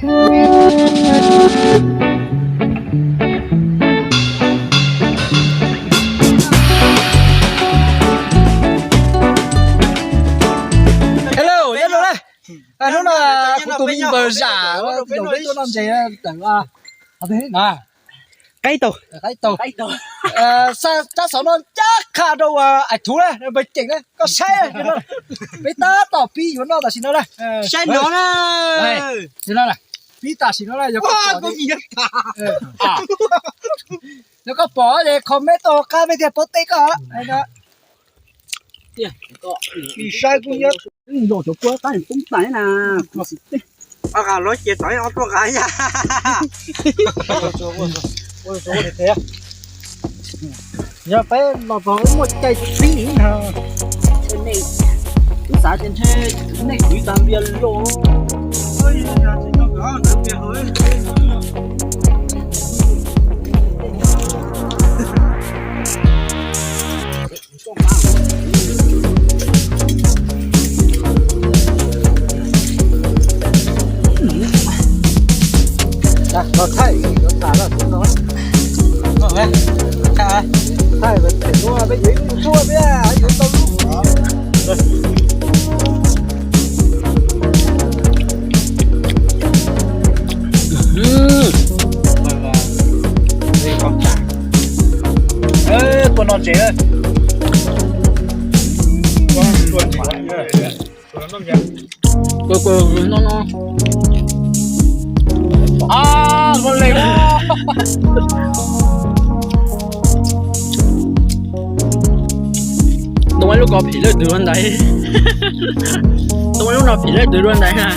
Hello, nyob zoo na. Hnub no kuv tus me npawg Zam zaum peb tuaj noj ntses tawm qaib taug. Tsab xov no ncaj qha rau ais thuv na, npawg Ceem na, koj saib no. Peb tab tom pib yuav noj tam sim no na. Saib no na. Pib tam sim no na, yog koj pom, yog koj pom ces comment tuaj hauv qab peb thiaj paub teb koj. Saib kuj nyob. Los cov kua qab poob tais na. Ob qas los ces tau ob tuaj qas ya. Yog peb los txog muaj cai tib na. Wb xav tias ntshe nej kwv tag npias los. Los thaij, los tham los no. Thaij, thaij, peb yuav ib tug tuaj thiab, yuav tau lub. Tuaj noj ntses. Kuv, kuv no no. A, ua li. Tua ib lub ko phim leej twg dua ntawd. Tua ib lub no phim leej twg dua ntawd na.